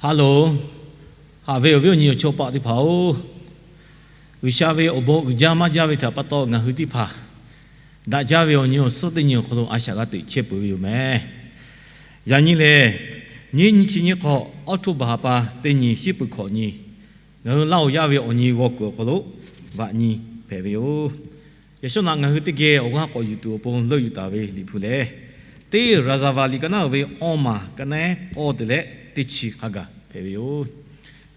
Hello, haꞈ ve awˬ viˉ awˬ nyi awˬ chaw paˆ teˇ hpaˍ-oˬ, G'uiˬsha ve awˬ bon uiˍ jaˇ maˇ jaˇ ve htaꞈ pa taw ngaˬ hui teˇ hpaˍ daꞈ jaˇ ve awˬ nyi awˬ suhˉ teˇ nyi awˬ hk'aw lo a shaꞈ g'a teꞈ chehˇ peuˬ ve yoˬ meh. Yaꞈ nyi lehˬ, nyiˇ nyi chi nyiˇ hk'awꞈ October ha pa teˇ nyi shiˉ peuˬ hkawꞈ nyi, ngaˬ hui Laˇ huˍ yaˇ ve awˬ nyi g'aw kuiˬ awˬ hk'aw lo vaꞈ nyi hpehꞈ ve yoˬ. Yaꞈ shawˉ naꞈ ngaˬ hui teˇ geh awˬ g'aˇ k'awꞈ yuˬ tuˬ awˬ pon leuˆ yuˬ taˍ ve Liꞈ hpu lehˬ, teˇ Raˍzaˍvaˍ liꞈ ka naˉ uiˍ ve awˇ maˬ ka naˉ ehˉ k'awˇ te leh teˇ chi hk'a gaˬ hpehꞈ ve yoˬ.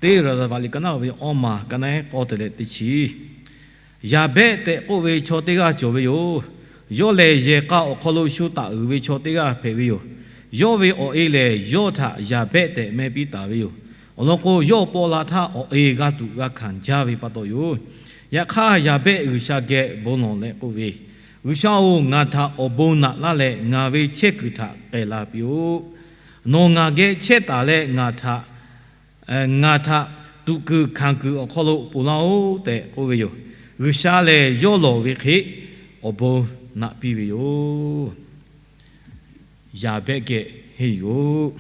Teˇ Raˍzaˍvaˍ liꞈ ka naˉ uiˍ ve awˇ maˬ ka naˉ ehˉ k'awˇ te leh teˇ chi. Yaˍbehˆ tehꞈ k'oˆ ve chaw teˇ g'aˇ cawˬ ve yoˬ. Yawˇ lehˬ, yehˬ k'a awˬ hk'aw lo shu taˍ uiˍ ve chaw teˇ g'aˇ hpehꞈ ve yoˬ. Yawˇ ve awˬ e lehˬ, yawˇ htaꞈ Yaˍbehˆ tehꞈ meh piˇ taˍ ve yoˬ. Awˬ lawn k'o, yawˇ paw la htaˇ awˬ e g'a tuꞈ g'a hkanˍ jaˇ ve pa taw yoˬ. Yaꞈ hk'aˇ, Yaˍbehˆ G'uiˬsha geh bon lawˬ leh k'oˆ ve, G'uiˬsha-oˬ, ngaˬ htaꞈ awˬ bon naꞈ laˇ leh ngaˬ ve chehˇ kuiˬ htaꞈ k'ehˬ la piˇ-oˆ. Nawˬ ngaˬ geh chehˇ taˍ leh ngaˬ htaꞈ ngaˬ htaꞈ tuꞈ kuiˬ hkanˍ kuiˬ awˬ hk'aw lo ponˬ laˇ-oˆ tehꞈ k'oˆ ve yoˬ. G'uiˬsha lehˬ, yawˇ lawˬ ve hk'e awˬ bon naꞈ piˇ ve yoˬ. Yaˍbehˆ geh henˇ yuˬ-oˆ.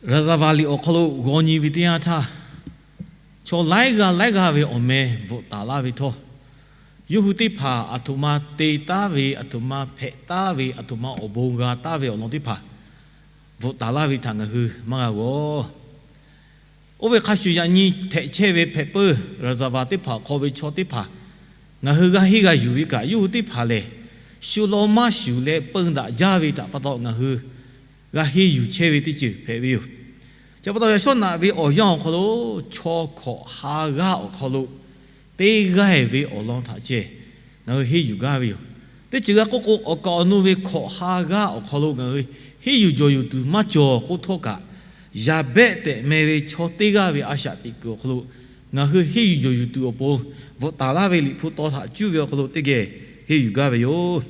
Raˍzaˍvaˍ liꞈ awˬ hk'aw lo g'aw nyi ve teˇ yanˇ htaˇ, chaw laiˉ g'aˇ laiˉ g'aˇ ve awˬ meh bvuhꞈ taˍ laˇ ve htawˇ, yawˇ hui teˇ hpaˍ aˬ htoꞈ ma te taˉ ve, aˬ htoꞈ ma hpehꞈ taˉ ve, aˬ htoꞈ ma awˬ bon g'a taˉ ve awˬ lawn teˇ hpaˍ bvuhꞈ taˍ laˇ ve htaꞈ ngaˬ hui maˇ g'a g'awˬ. Oˇ ve hk'a shuˍ, yaꞈ nyi hpehꞈ chehˇ ve hpehꞈ peuˇ Raˍzaˍvaˍ teˇ hpaˍ awˬ hk'aw ve chaw teˇ hpaˍ ngaˬ hui g'a henˇ g'a yuˬ ve kaꞈ, yawˇ hui teˇ hpaˍ lehˬ shu law maˇ shuˍ leh peun daꞈ jaˇ ve htaꞈ pa taw ngaˬ hui g'a henˇ yuˬ chehˇ ve teˇ ceuˬ hpehꞈ ve yoˬ. Chi pa taw, yaꞈ shawˉ naꞈ ve awˬ yanˇ awˬ hk'aw lo chaw hkawꞈ ha g'aˇ awˬ hk'aw lo teˇ g'aˇ ve awˬ lawn htaꞈ ceh ngaˬ hui henˇ yuˬ gaˇ ve yoˬ. Teˇ ceuˬ g'a k'oˆ k'o, awˬ kaˍ awˬ nu ve hkawꞈ ha g'aˇ awˬ hk'aw lo ngaˬ hui henˇ yuˬ jawˬ yuˬ tuˬ maˇ cawˬ k'oˆ htawˇ kaꞈ, Yaˍbehˆ tehꞈ meh ve chaw teˇ g'aˇ ve a shaꞈ teꞈ kuiˬ awˬ hk'aw lo ngaˬ hui henˇ yuˬ jawˬ yuˬ tuˬ awˬ pon bvuhꞈ taˍ laˇ ve Liꞈ hpu taw htaꞈ cuˇ ve awˬ hk'aw lo teˇ geh henˇ yuˬ gaˇ ve yoˬ.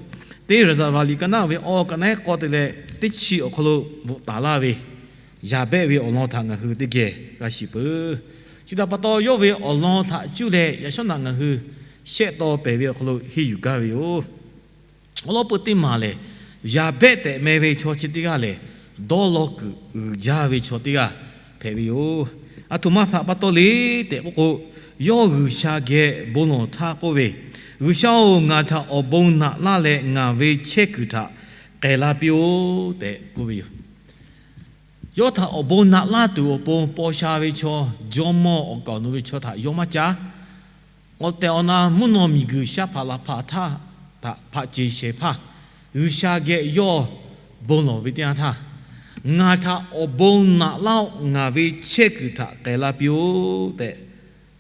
Teˇ Raˍzaˍvaˍ liꞈ ka naˉ ve awˇ ka naˉ ehˉ k'awˇ te leh teˇ chi awˬ hk'aw lo bvuhꞈ taˍ laˇ ve Yaˍbehˆ ve awˬ lawn htaꞈ ngaˬ hui teˇ geh g'a shiˍ peuˬ. Chi htaꞈ pa taw, yawˇ ve awˬ lawn htaꞈ cuˇ leh yaꞈ shawˉ naꞈ ngaˬ hui shehˆ taw pehˬ ve awˬ hk'aw lo henˇ yuˬ gaˇ ve yoˬ. Awˬ lawn peu teˇ maˬ lehˬ, Yaˍbehˆ tehꞈ meh ve chaw chi teˇ g'aˇ lehˬ, dawˇ law kuiˬ uiˍ jaˇ ve chaw teˇ g'aˇ hpehꞈ ve yoˬ. Aˬ htoꞈ ma htaꞈ pa taw le tehꞈ k'oˆ k'o, yawˇ G'uiˬsha geh bon lawˬ htaˇ k'oˆ ve, G'uiˬsha-oˬ, ngaˬ htaꞈ awˬ bon naꞈ laˇ leh ngaˬ ve chehˇ kuiˬ htaꞈ k'ehˬ la piˇ-oˆ tehꞈ k'oˆ ve yoˬ. Yawˇ htaꞈ awˬ bon naꞈ laˇ tuˬ awˬ pon paw sha ve chaw, jawˇmawˇ awˬ kaˍ awˬ nu ve chaw htaꞈ yawˇ maˇ caˉ. Awˬ tehˬ awˬ na mvuhˇ naw miˬguiˬ sha hpaꞈ laˬ hpaꞈ htaˇ htaꞈ hpaꞈ ceˬ shehˍ hpaˇ G'uiˬsha geh yawˇ bon lawˬ ve teˇ yanˇ htaˇ, Ngaˬ htaꞈ awˬ bon naꞈ laˇ-oˆ. Ngaˬ ve chehˇ kuiˬ htaꞈ k'ehˬ la piˇ-oˆ tehꞈ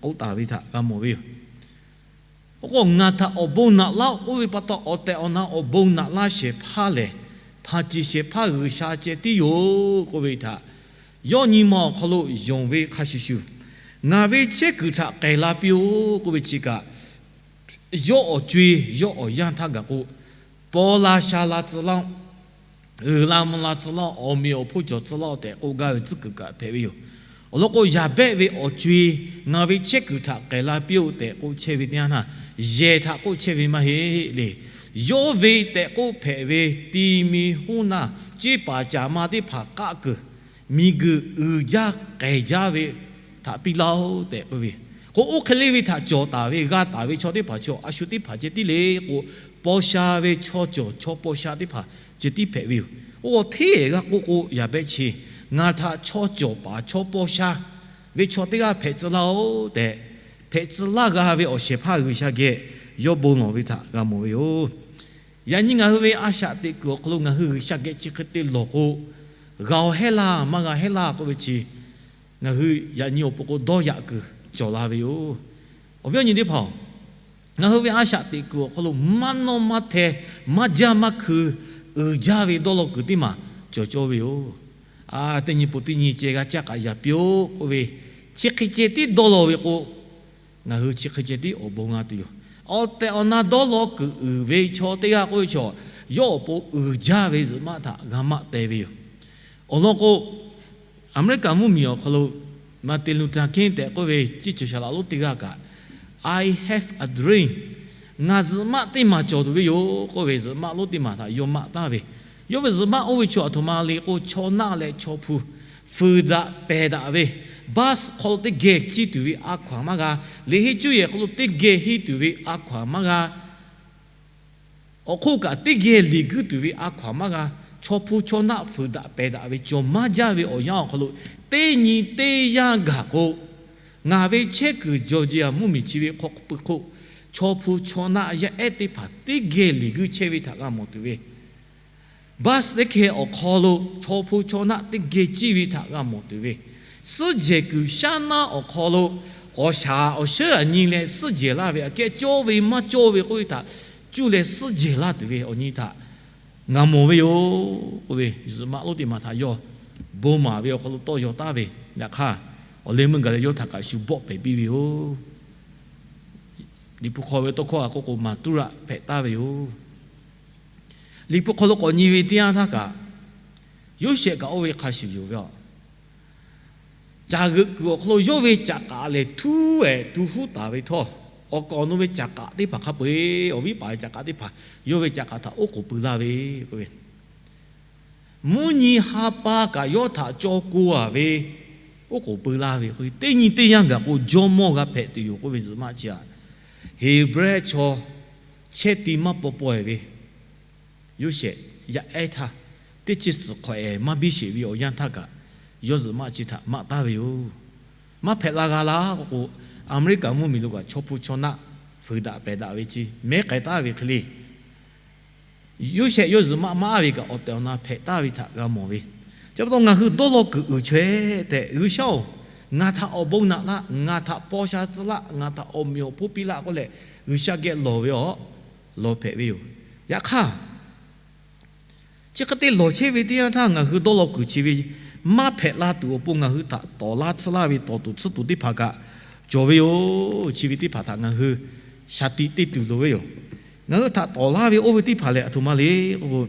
k'oˆ taˍ ve htaꞈ g'a mawˬ ve yoˬ. Oˇ k'o, Ngaˬ htaꞈ awˬ bon naꞈ laˇ-oˆ k'oˆ ve pa taw, awˬ tehˬ awˬ na awˬ bon naꞈ laˇ shehˍ hpaˇ lehˬ, hpaꞈ ceˬ shehˍ hpaˇ G'uiˬsha ceh tiˉ yoˬ k'oˆ ve htaꞈ yawˇ nyi ma awˬ hk'aw lo yonˍ ve hk'a shuˍ shuˍ, Ngaˬ ve chehˇ kuiˬ htaꞈ k'ehˬ la piˇ-oˆ k'oˆ ve chi kaꞈ, yawˇ awˬ co-e yawˇ awˬ yanˇ htaˇ gaˬ k'o, paw la sha la tcuh laˇ-oˆ, uiˍ la mvuh la tcuh laˇ-oˆ, awˬ meꞈ awˬ hponˇ cawˬ tcuh laˇ-oˆ tehꞈ k'oˆ gaˇ ve tcuhˉ kuiˬ kaꞈ hpehꞈ ve yoˬ. Awˬ lawn k'o, Yaˍbehˆ ve awˬ co-e Ngaˬ ve chehˇ kuiˬ htaꞈ k'ehˬ la piˇ-oˆ tehꞈ k'oˆ chehˇ ve teˇ yanˇ htaˇ, yehˬ htaꞈ k'oˆ chehˇ ve maˇ heˆ le. Yawˇ ve tehꞈ k'oˆ hpehꞈ ve ti mi hoˉ naˇ ceˇ paˍ caˍ ma teˇ hpaˍ k'aˆ kuiˬ miˬguiˬ uiˍ jaˇ k'ehˬ jaˇ ve htaꞈ piˇ laˇ-oˆ tehꞈ k'oˆ ve. K'o, oˇ hk'e le ve htaꞈ cawˬ taˍ ve g'a taˍ ve chaw teˇ hpaˍ chaw a shu teˇ hpaˍ ceh tiˉ le k'o, paw sha ve chaw cawˬ chaw paw sha teˇ hpaˍ ceh tiˉ hpehꞈ ve yoˬ. Oˇ hteˇ g'a k'oˆ k'o, Yaˍbehˆ chi ngaˬ htaꞈ chaw cawˬ paˍ chaw paw sha ve chaw teˇ g'aˇ hpehꞈ tcuh laˇ-oˆ tehꞈ, hpehꞈ tcuh laˇ g'a ve awˬ shehˍ hpaˇ G'uiˬsha geh yawˇ bon lawˬ ve htaꞈ g'a mawˬ ve yoˬ. Yaꞈ nyi ngaˬ hui ve a shaꞈ teꞈ kuiˬ awˬ hk'aw lo ngaˬ hui G'uiˬsha geh chi hk'e te lawˬ k'o, g'a-oˬ heˆ laˇ maˇ g'a heˆ laˇ k'oˆ ve chi, ngaˬ hui yaꞈ nyi awˬ pon k'o dawˇ yaꞈ kuiˬ cawˬ la ve yoˬ. Awˬ viˉ awˬ nyi teˇ hpaˍ-oˬ, ngaˬ hui ve a shaꞈ teꞈ kuiˬ awˬ hk'aw lo maˇ nawˇ maˇ hteh, maˇ jaˇ maˇ hkui, uiˍ jaˇ ve dawˇ law kuiˬ teˇ maˬ cawˬ cawˇ ve yoˬ. A, teˇ nyi pon teˇ nyi ceh g'a caˇ k'aꞈ yaꞈ piˇ-oˆ k'oˆ ve, chi hk'e ceh tiˉ dawˇ law ve k'o, ngaˬ hui chi hk'e ceh tiˉ awˬ bon g'a tuˬ yoˬ. Awˬ tehˬ awˬ na dawˇ law kuiˬ uiˍ ve chaw teˇ g'aˇ k'oˆ ve chaw, yawˇ awˬ pon uiˍ jaˇ ve zuhꞈ maˆ htaꞈ g'a maˆ teh ve yoˬ. Awˬ lawn k'o, Aˍmeˍriˆkaˍ mvuhˇmiˬ awˬ hk'aw lo Martin Luther King tehꞈ k'oˆ ve ciˇ ceuˬ shaˍ laꞈ lonˉ teˇ g'aˇ kaꞈ, I have a dream. Ngaˬ zuhꞈ maˆ teˇ maˬ cawˬ tuˬ ve yoˬ k'oˆ ve zuhꞈ maˆ lonˉ teˇ maˬ htaꞈ yawˇ maˆ taˍ ve. Yawˇ ve zuhꞈ maˆ oˇ ve chi aˬ htoꞈ ma le k'o, chaw naˆ leh chaw hpu fuiˍ daꞈ pehˬ daꞈ ve, bus hk'aw lo teˇ geh ciˇ tuˬ ve a hkaw anˬ maˇ g'a. Liꞈ henˇ cuˇ yehˬ hk'aw lo teˇ geh henˇ tuˬ ve a hkaw anˬ maˇ g'a. Awˬ hk'oˆ kaꞈ teˇ geh liꞈ guiˇ tuˬ ve a hkaw anˬ maˇ g'a. Chaw hpu chaw naˆ fuiˍ daꞈ pehˬ daꞈ ve cawˬ maˇ jaˇ ve awˬ yanˇ awˬ hk'aw lo, teˇ nyi teˇ yanˇ gaˬ k'o, ngaˬ ve chehˇ kuiˬ Georgia mvuhˇmiˬ chi ve hk'aw pui hk'oˆ, chaw hpu chaw naˆ yaˇ ehˉ teˇ hpaˍ teˇ geh liꞈ guiˇ chehˇ ve htaꞈ g'a mawˬ tuˬ ve, bus teˇ geh awˬ hk'aw lo chaw hpu chaw naˆ teˇ geh ciˇ ve htaꞈ g'a mawˬ tuˬ ve, suhˉ jehˬ kuiˬ shaˉ naˆ awˬ hk'aw lo awˬ shaˍ awˬ sheuˉ aꞈ nyi leh suhˉ jehˬ laˇ ve aꞈ kehˉ cawˇ ve maˇ cawˇ ve k'oˆ ve htaꞈ cuˇ leh suhˉ jehˬ laˇ tuˬ ve awˬ nyi htaꞈ g'a mawˬ ve yoˬ k'oˆ ve, zuhꞈ maˆ lonˉ teˇ maˬ htaꞈ yawˇ bon maˍ ve awˬ hk'aw lo tawˇ yaw taˍ ve. Yaꞈ hk'aˇ, awˬ leh meuˇ gaˬ leh yawˇ htaꞈ kaꞈ shu bawˆ hpehꞈ piˇ ve yoˬ. Liꞈ hpu hk'aw ve tawˇ hkawˇ a k'oˆ k'o, maˍ tuˉ raˆ hpehꞈ taˍ ve yoˬ. Liꞈ hpu hk'aw lo k'awꞈ nyi ve teˇ yanˇ htaˇ kaꞈ, Yoˇsehꞈ kaꞈ oˇ ve hk'a shuˍ yoˬ ve aˬ. Caˬ g'euꞈ kuiˬ awˬ hk'aw lo yawˇ ve caꞈ k'aꞈ lehˬ htuˉ ehˍ tu huˉ taˍ ve htawˇ, awˬ kaˍ awˬ nu ve caꞈ k'aꞈ teˇ hpaˍ hk'a peu-eˬ, awˬ viˉ paˍ ve caꞈ k'aꞈ teˇ hpaˍ yawˇ ve caꞈ k'aꞈ htaꞈ oˉ k'oˍ pui laˇ ve k'oˆ ve, mvuhˇ nyi ha pa kaꞈ yawˇ htaꞈ caw ko a ve oˉ k'oˍ pui laˇ ve k'o, teˇ nyi teˇ yanˇ gaˬ k'o jawˇmawˇ g'a hpehꞈ tuˬ yoˬ k'oˆ ve zuhꞈ maˆ chi aꞈ, Heˍbrehˇ chaw chehˇ ti maˇ paw paw-e ve Yoˇsehꞈ yaˇ ehˉ htaˇ, teˇ chi suhˍ hk'awꞈ-ehˍ maˇ biˇ sheˍ ve awˬ yanˇ htaˇ kaꞈ, yawˇ zuhꞈ maˆ chi htaꞈ maꞈ taˍ ve yoˬ. Maˇ hpehꞈ la g'a laˇ k'o, Aˍmeˍriˆkaˍ mvuhˇmiˬ lo kaꞈ chaw hpu chaw naˆ fuiˍ daꞈ pehˬ daꞈ ve chi mehˉ k'ai taˍ ve hk'e le, Yoˇsehꞈ yawˇ zuhꞈ maˆ maꞈ ve kaꞈ awˬ tehˬ awˬ na hpehꞈ taˍ ve htaꞈ g'a mawˬ ve. Chi pa taw ngaˬ hui dawˇ law kuiˬ uiˍ chaweh tehꞈ, G'uiˬsha-oˬ, ngaˬ htaꞈ awˬ bon naꞈ laˇ, ngaˬ htaꞈ paw sha tcuh laˇ, ngaˬ htaꞈ awˬ meꞈ awˬ hponˇ piˇ laˇ k'oˆ leh, G'uiˬsha geh lawˬ ve aˬ, lawˬ hpehꞈ ve yoˬ. Yaꞈ hk'aˇ, chi hk'e te lawˬ chehˇ ve teˇ yanˇ htaˇ ngaˬ hui dawˇ law kuiˬ chi ve maˇ hpehꞈ la tuˬ awˬ pon ngaˬ hui htaꞈ tawˍ laˇ tsuhˇ laˇ ve tawˍ tuˬ tsuhˇ tuˬ teˇ hpaˍ kaꞈ cawˬ ve yoˬ. Chi ve teˇ hpaˍ htaꞈ ngaˬ hui shaˍ tiꞈ te tuˬ loˍ ve yoˬ. Ngaˬ hui htaꞈ tawˍ laˇ ve oˇ ve teˇ hpaˍ lehˬ aˬ htoꞈ ma le k'o,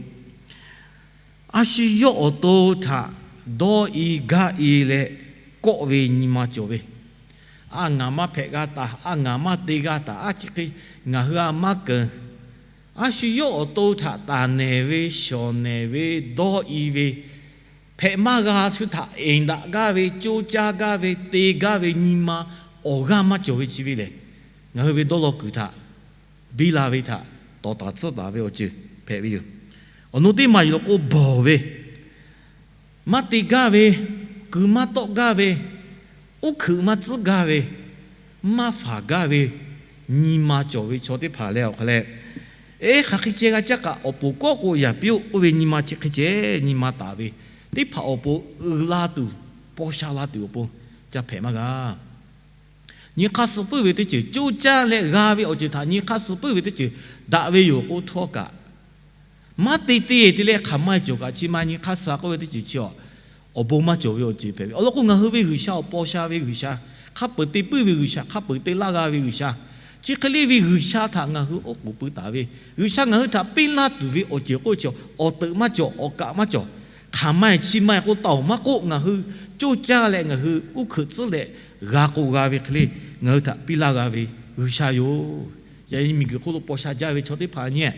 a shu yawˇ awˬ to htaꞈ dawˇ i gaˇ i leh kawˆ ve nyi ma cawˬ ve, a ngaˬ maˇ hpehꞈ g'a taˍ, a ngaˬ maˇ te g'a taˍ, a chi hk'e ngaˬ hui a maˇ keunˍ. A shu yawˇ awˬ to htaꞈ taˍ nehˬ ve, shawˍ nehˬ ve, dawˇ i ve, hpehꞈ maˇ g'a shu htaꞈ eˍ daꞈ gaˇ ve, coˇ caˇ gaˇ ve, te gaˇ ve nyi ma awˬ g'aˇ maˇ cawˬ ve chi ve lehˬ, ngaˬ hui ve dawˇ law kuiˬ htaꞈ biˇ la ve htaꞈ tawˍ taˍ tsuhˇ taˍ ve awˬ ceuˬ hpehꞈ ve yoˬ. Awˬ nu teˇ maˬ yoˬ law k'o, bawˬ ve, maˇ te gaˇ ve, kuiˬ maˇ tawˆ gaˇ ve, uˉ hkuiꞈ maˇ tcuhˉ gaˇ ve, maˇ faˍ gaˇ ve nyi ma cawˬ ve chaw teˇ hpaˍ leh awˬ hk'a leh, eˉ hk'aˬ hk'e ceh g'a caˇ kaꞈ awˬ poˍ kawˆ k'o yaˍ piˇ-oˆ k'oˆ ve nyi ma chi hk'e ceh nyi ma taˍ ve teˇ hpaˍ awˬ pon uiˍ la tuˬ, paw sha la tuˬ awˬ pon ca hpehꞈ maˇ g'a. Nyi hk'aˇ suh puiˉ ve teˇ ceuˬ coˇ caˇ leh g'a ve awˬ ceuˬ htaꞈ nyi hk'aˇ suh puiˉ ve teˇ ceuˬ daꞈ ve yoˬ k'o htawˇ kaꞈ, maˇ te te te leh hk'aˬ ma cawˬ kaꞈ chi ma nyi hk'aˇ suh k'oˆ ve teˇ ceuˬ chi awˬ, awˬ bon maˇ cawˬ ve awˬ ceuˬ hpehꞈ ve. Awˬ lawn k'o, ngaˬ hui ve G'uiˬsha awˬ paw sha ve G'uiˬsha, hk'a peu-eˬ te puiˉ ve G'uiˬsha, hk'a peu-eˬ te laˇ g'a ve G'uiˬsha, chi hk'e le ve G'uiˬsha htaꞈ ngaˬ hui oˉ k'oˍ pui taˍ ve, G'uiˬsha ngaˬ hui htaꞈ piˇ laˇ tuˬ ve awˬ ceuˬ k'oˆ chi awˬ teuꞈ maˇ cawˬ, awˬ kaꞈ maˇ cawˬ. Hk'aˬ ma-eˬ chi ma-eˬ k'o taoˍ maˇ k'oˆ, ngaˬ hui coˇ caˇ leh ngaˬ hui uˉ hkuiꞈ tcuhˉ leh g'a k'o g'a ve hk'e le, ngaˬ hui htaꞈ piˇ laˇ g'a ve G'uiˬsha yoˬ. Yaꞈ nyi miˬguiˬ hk'oˆ lo paw sha jaˇ ve chaw teˇ hpaˍ nyi-ehˬ,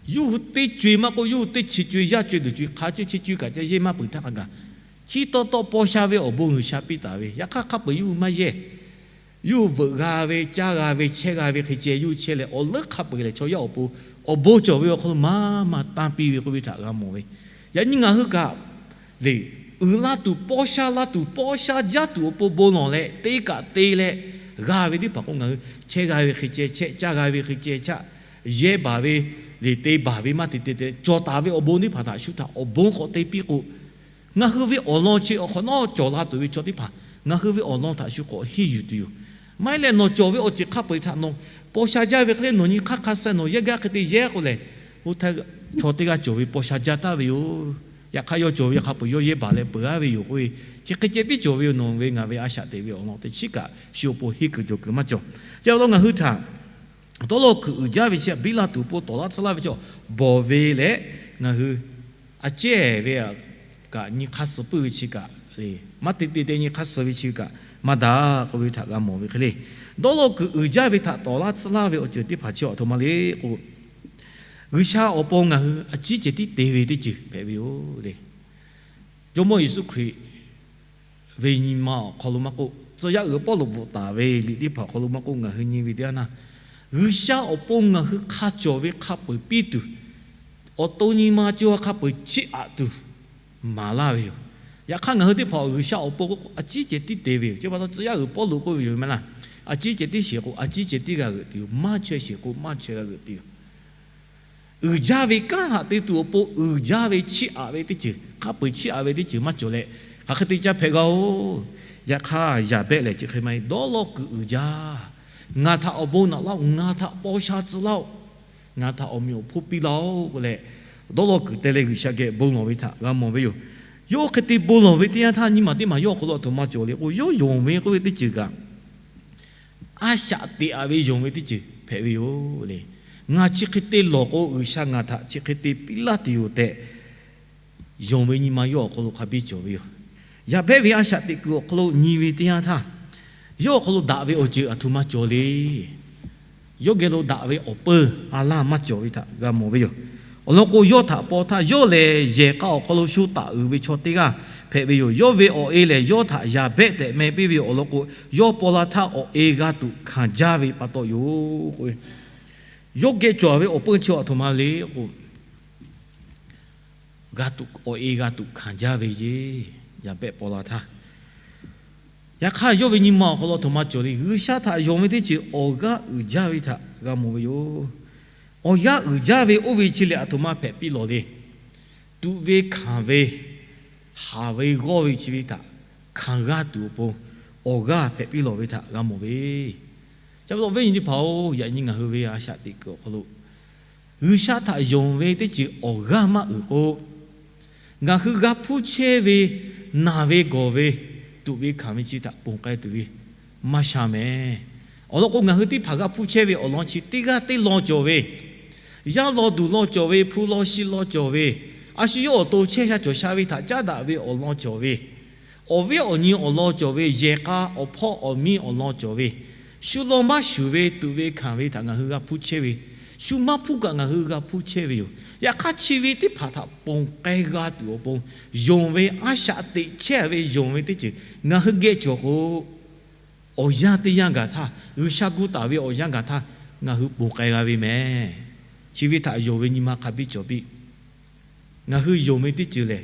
yawˇ hui teˇ co-e maˇ k'oˆ, yawˇ hui teˇ chi co-e, yaˇ co-e, duˬ co-e, hk'a co-e, chi co-e kaꞈ ca yehˇ maˇ peuˬ htaˇ hk'a gaˬ, chi taw taw paw sha ve awˬ bon G'uiˬsha piˇ taˍ ve, yaꞈ hk'aˇ hk'a peu-eˬ yawˇ hui maˇ yehˇ. Yawˇ hui veuꞈ g'a ve, caˇ g'a ve, chehˇ g'a ve hk'e ceh yawˇ hui chehˇ leh, awˬ leuˉ hk'a peu-eˬ lehˬ chaw yaˇ awˬ pon awˬ bon cawˬ ve awˬ hk'aw lo maˇ maˇ tanˇ piˇ ve k'oˆ ve htaꞈ g'a mawˬ ve. Yaꞈ nyi ngaˬ hui kaꞈ le, uiˍ la tuˬ, paw sha la tuˬ, paw sha jaˇ tuˬ awˬ pon bon lawˬ leh te kaꞈ te leh g'a ve teˇ hpaˍ k'o, ngaˬ hui chehˇ g'a ve hk'e ceh chehˇ, caˇ g'a ve hk'e ceh caˇ, yehˇ baˬ ve, le te baˬ ve maˇ te te te cawˬ taˍ ve awˬ bon teˇ hpaˍ htaꞈ shu htaꞈ awˬ bon k'awꞈ te piˇ k'o, ngaˬ hui ve awˬ lawn chi awˬ hk'awꞈ nawˉ cawˬ la tuˬ ve chaw teˇ hpaˍ ngaˬ hui ve awˬ lawn htaꞈ shu k'awꞈ henˇ yuˬ tuˬ yoˬ. Maˇ heˆ leh nawˬ cawˬ ve awˬ ceuˬ hk'a peu-eˬ htaꞈ nawˬ paw sha jaˇ ve hk'e le, nawˬ nyi hk'aˇ hk'a suh nawˬ yehˇ gaˇ hk'e te yehˇ k'o lehˬ, oˇ htaˇ chaw teˇ g'aˇ cawˬ ve paw sha jaˇ taˍ ve yoˬ. Yaꞈ hk'aˇ yawˇ cawˬ ve hk'a peu-eˬ yawˇ yehˇ baˬ leh peuˬ-a ve yoˬ k'oˆ ve, chi hk'e ceh tiˉ cawˬ ve yoˬ. Nawˬ ve ngaˬ ve a shaꞈ teꞈ ve awˬ lawn teˇ chiˉ kaꞈ shu awˬ pon henˇ kuiˬ cawˬ kuiˬ maˇ cawˬ. Chi pa taw ngaˬ hui htaꞈ dawˇ law kuiˬ uiˍ jaˇ ve chi biˇ la tuˬ awˬ pon tawˍ laˇ tsuhˇ laˇ ve chaw bawˬ ve leh, ngaˬ hui a cehˇ ve kaꞈ nyi hk'aˇ suh puiˉ ve chi kaꞈ le, maˇ te te te nyi hk'aˇ suh ve chi kaꞈ maˇ daꞈ k'oˆ ve htaꞈ g'a mawˬ ve hk'e le. Dawˇ law kuiˬ uiˍ jaˇ ve htaꞈ tawˍ laˇ tsuhˇ laˇ ve awˬ ceuˬ teˇ hpaˍ chi aˬ htoꞈ ma le k'o, G'uiˬsha awˬ pon ngaˬ hui a ciˉ cehˬ tiˉ te ve teˇ ceuˬ hpehꞈ ve yoˬ le. Jawˇmawˇ Yeˍsuˆ Hkriꞈ ve nyi ma awˬ hk'aw lo maˇ k'oˆ, tcuh yaˇ uiˍ pawˇ loꞈ bvuhꞈ taˍ ve liꞈ teˇ hpaˍ awˬ hk'aw lo maˇ k'oˆ, ngaˬ hui nyi ve teˇ yanˇ htaˇ, G'uiˬsha awˬ pon ngaˬ hui hk'a cawˬ ve hk'a peu-eˬ piˇ tuˬ, awˬ to nyi ma co ha hk'a peu-eˬ chiˇ aꞈ tuˬ maˍ laˇ ve yoˬ. Yaꞈ hk'aˇ, ngaˬ hui teˇ hpaˍ G'uiˬsha awˬ pon k'o a ciˉ cehˬ tiˉ te ve yoˬ. Chi pa taw tcuh yaˇ uiˍ pawˇ loꞈ k'oˆ ve yoˬ maˇ laˇ. A ciˉ cehˬ tiˉ sheˍ k'o, a ciˉ cehˬ tiˉ g'a g'euꞈ tuˬ yoˬ. Maˇ chaweh sheˍ k'o, maˇ chaweh g'a g'euꞈ tuˬ yoˬ. Uiˍ jaˇ ve kanˉ htaꞈ te tuˬ awˬ pon uiˍ jaˇ ve chiˇ aꞈ ve teˇ ceuˬ, hk'a peu-eˬ chiˇ aꞈ ve teˇ ceuˬ maˇ cawˬ leh, hk'aˬ hk'e te caˇ hpehꞈ g'a-oˬ. Yaꞈ hk'aˇ, yaˍ behˆ lehˬ chi hk'e maˇ heˆ. Dawˇ law kuiˬ uiˍ jaˇ. Ngaˬ htaꞈ awˬ bon naꞈ laˇ-oˆ. Ngaˬ htaꞈ paw sha tcuh laˇ-oˆ. Ngaˬ htaꞈ awˬ meꞈ awˬ hponˇ piˇ laˇ-oˆ k'oˆ leh, dawˇ law kuiˬ te leh G'uiˬsha geh bon lawˬ ve htaꞈ g'a mawˬ ve yoˬ. Yawˇ hk'e te bon lawˬ ve teˇ yanˇ htaˇ, nyi ma teˇ maˬ yawˇ awˬ hk'aw lo aˬ htoꞈ ma cawˬ le k'o, yawˇ yonˍ ve k'oˆ ve teˇ ceuˬ kaꞈ a shaꞈ teꞈ-a ve yonˍ ve teˇ ceuˬ hpehꞈ ve yoˬ le. Ngaˬ chi hk'e te lawˬ k'o, G'uiˬsha ngaˬ htaꞈ chi hk'e te piˇ laˇ tuˬ yoˬ tehꞈ, yonˍ ve nyi ma yawˇ awˬ hk'aw lo hk'a biˇ cawˬ ve yoˬ. Yaˍ behˆ ve a shaꞈ teꞈ kuiˬ awˬ hk'aw lo nyi ve teˇ yanˇ htaˇ, yawˇ awˬ hk'aw lo daꞈ ve awˬ ceuˬ aˬ htoꞈ ma cawˬ le. Yawˇ geh lo daꞈ ve awˬ peuˇ a laˇ maˇ cawˬ ve htaꞈ g'a mawˬ ve yoˬ. Awˬ lawn k'o, yawˇ htaꞈ paw htaˇ yawˇ lehˬ yehˬ k'a awˬ hk'aw lo shu taˍ uiˍ ve chaw teˇ g'aˇ hpehꞈ ve yoˬ. Yawˇ ve awˬ e lehˬ, yawˇ htaꞈ yaˍ behˆ tehꞈ meh piˇ ve yoˬ. Awˬ lawn k'o, yawˇ paw la htaˇ awˬ e g'a tuꞈ hkanˍ jaˇ ve pa taw yoˬ. Yawˇ geh cawˬ ve awˬ peuˇ chi aˬ htoꞈ ma le k'o, g'a tuꞈ, awˬ e g'a tuꞈ hkanˍ jaˇ ve ceˇ. Yaˍ behˆ paw la htaˇ, yaꞈ hk'aˇ yawˇ ve nyi ma awˬ hk'aw lo aˬ htoꞈ ma cawˬ le. G'uiˬsha htaꞈ yonˍ ve teˇ ceuˬ awˬ g'aˇ uiˍ jaˇ ve htaꞈ g'a mawˬ ve yoˬ. Awˬ g'aˇ uiˍ jaˇ ve oˇ ve chi lehˬ aˬ htoꞈ ma hpehꞈ piˇ lawˬ le. Tuꞈ ve hkanˍ ve, haˍ ve g'awˇ ve chi ve htaꞈ hkanˍ g'a tuˬ awˬ pon awˬ g'aˇ hpehꞈ piˇ lawˬ ve htaꞈ g'a mawˬ ve. Chi pa taw awˬ viˉ awˬ nyi teˇ hpaˍ-oˬ, yaꞈ nyi ngaˬ hui ve a shaꞈ teꞈ kuiˬ awˬ hk'aw lo G'uiˬsha htaꞈ yonˍ ve teˇ ceuˬ awˬ g'aˇ maˇ uiˍ k'o, ngaˬ hui g'a hpuˇ chehˇ ve, naˬ ve gawˬ ve, tuꞈ ve hkanˍ ve chi htaꞈ ponˬ k'ai tuˬ ve maˇ sha mehˍ. Awˬ lawn k'o, ngaˬ hui teˇ hpaˍ g'a hpuˇ chehˇ ve awˬ lawn chi teˇ g'aˇ teˇ lawn cawˬ ve, yaˇ law duˬ law cawˬ ve, hpu law shi law cawˬ ve, a shu yawˇ awˬ to chehˇ sha cawˬ sha ve htaꞈ caˉ daꞈ ve awˬ lawn cawˬ ve, awˬ viˉ awˬ nyi awˬ lawn cawˬ ve, yehˬ k'a awˬ hpawˇ awˬ miˇ awˬ lawn cawˬ ve, shu law maˇ shuˍ ve tuꞈ ve hkanˍ ve htaꞈ ngaˬ hui g'a hpuˇ chehˇ ve, shu maˇ hpuˇ kaꞈ ngaˬ hui g'a hpuˇ chehˇ ve yoˬ. Yaꞈ hk'aˇ, chi ve teˇ hpaˍ htaꞈ ponˬ k'ai g'a tuˬ awˬ pon, yonˍ ve a shaꞈ teꞈ chehˇ ve yonˍ ve teˇ ceuˬ ngaˬ hui geh cawˬ k'o, awˬ yanˇ teˇ yanˇ gaˬ htaˇ, G'uiˬsha gu taˍ ve awˬ yanˇ gaˬ htaˇ, ngaˬ hui ponˬ k'ai g'a ve mehˍ. Chi ve htaꞈ yonˍ ve nyi ma hk'a biˇ cawˬ piˇ. Ngaˬ hui yonˍ ve teˇ ceuˬ lehˬ,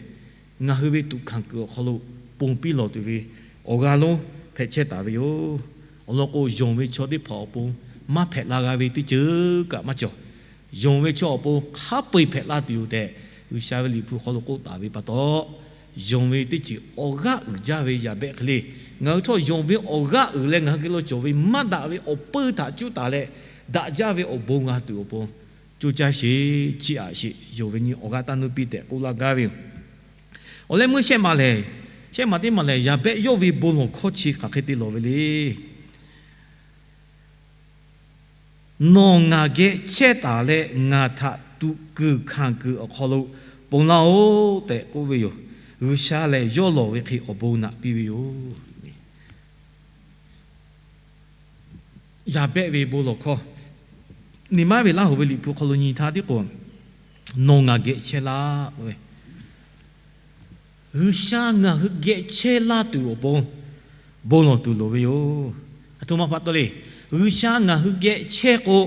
ngaˬ hui ve tuꞈ hkanˍ kuiˬ awˬ hk'aw lo ponˬ piˇ lawˬ tuˬ ve awˬ g'aˇ lonˉ hpehꞈ chehˇ taˍ ve yoˬ. Awˬ lawn k'o, yonˍ ve chaw teˇ hpaˍ awˬ pon maˇ hpehꞈ la g'a ve teˇ ceuˬ kaꞈ maˇ cawˬ. Yonˍ ve chaw awˬ pon hk'a peu-eˬ hpehꞈ la tuˬ yoˬ tehꞈ, G'uiˬsha ve Liꞈ hpu hk'aw lo k'oˆ taˍ ve pa taw, yonˍ ve teˇ ceuˬ awˬ g'aˇ uiˍ jaˇ ve yaˍ behˆ hk'e le, ngaˬ hui htawˇ yonˍ ve awˬ g'aˇ uiˍ leh ngaˬ hui geh lo cawˬ ve maˇ daꞈ ve awˬ peuˇ htaꞈ cuˇ taˍ leh, daꞈ jaˇ ve awˬ bon g'a tuˬ awˬ pon, co caˇ sheˍ, chiˇ aꞈ sheˍ, yonˍ ve nyi awˬ g'aˇ taˇ nuˇ piˇ tehꞈ k'oˆ laˇ gaˇ ve yoˬ. Awˬ leh meuˇ shehˆ maˬ lehˬ, shehˆ maˬ teˇ maˬ lehˬ, yaˍ behˆ yawˇ ve bon lawˬ hkawˇ chi hk'aˬ hk'e te lawˬ ve le. Nawˬ ngaˬ geh chehˇ taˍ leh ngaˬ htaꞈ tuꞈ kuiˬ hkanˍ kuiˬ awˬ hk'aw lo ponˬ laˇ-oˆ tehꞈ k'oˆ ve yoˬ. G'uiˬsha lehˬ, yawˇ lawˬ ve hk'e awˬ bon naꞈ piˇ ve yoˬ. Yaˍ behˆ ve bon lawˬ hkawˇ, Neˍmaˉ ve laˇ hoꞈ ve Liꞈ hpu hk'aw lo nyi htaˇ tiˉ k'o, nawˬ ngaˬ geh chehˇ laˇ k'oˆ ve, G'uiˬsha ngaˬ hui geh chehˇ laˇ tuˬ awˬ pon bon lawˬ tuˬ loˍ ve yoˬ. Aˬ htoꞈ ma pa taw le. G'uiˬsha ngaˬ hui geh chehˇ k'o,